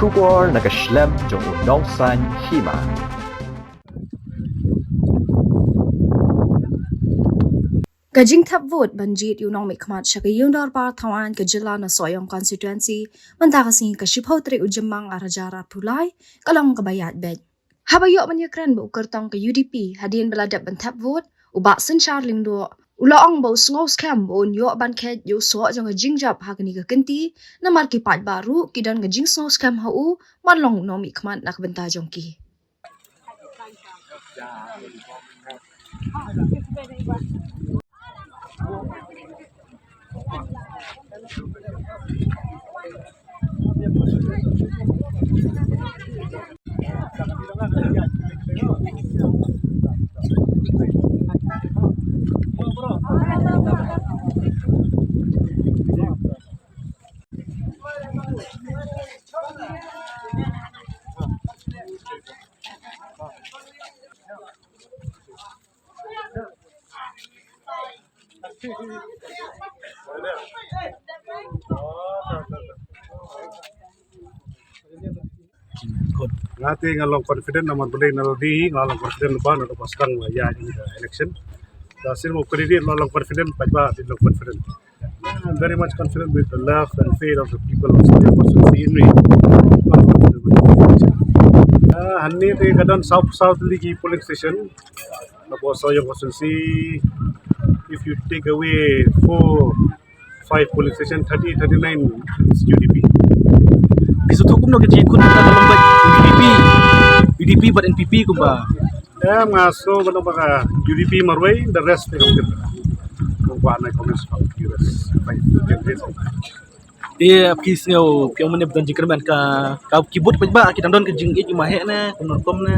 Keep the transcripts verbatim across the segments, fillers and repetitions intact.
Khubor na ka shlem jong u nongsan hima. Ka jingthep vote ban jied ïa u nongmihkhmat sha ka Ïingdorbar Thawaiñ ka jylla na Sohiong constituency mynta ka sngi ka shiphew tarik u Jymmang arhajar arphew lai ka long kaba ïaid beit. Haba ïoh ban ïakren bad u kyrtong ka U D P hadien ba la dep ban thep vote, u Bah Synshar Lyngdoh u la ong ba u sngewskhem ba un ïoh ban kheit ïa u soh jong ka jingjop ha kane ka kynti, namar ki paidbah ruh ki don ka jingsngewskhem ha u ban long u nongmihkhmat na ka bynta jong ki. Nga te nga long confident namar balei nga la dei, nga long confident ba na ka ba sdang ïa election. Da sien mo candidate la long confident, paidbah dei long confident. I'm very much confident with the love and faith of the people of Sohiong constituency in me. Ah, hangne te ka don saw, saw tylli ki polling station. Naba Sohiong constituency, if you take away four, five polling station, thirty, thirty-nine is U D P. Ki sngewthuh kumno ki jingkut ka long bad U D P, U D P bad N P P kumba. Em, nga sngew ba naba ka U D P marwei, the rest they don't get. Kumba na comments about U S five candidates. Te ap ki sngew phi ong mynne ba don jingkyrmen ka, ka ki bud paidbah ki dang don ka jingïeit ma heh ne kumno rukom ne?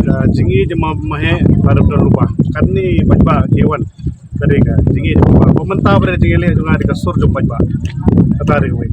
Ka jingïeit ma, ma heh ba don rupa. Katne paidbah ki wan. Ka dei ka jingïeit ma ba mynta ba dei ka jingïeit jong nga dei ka sur jong paidbah. Kata dei wei.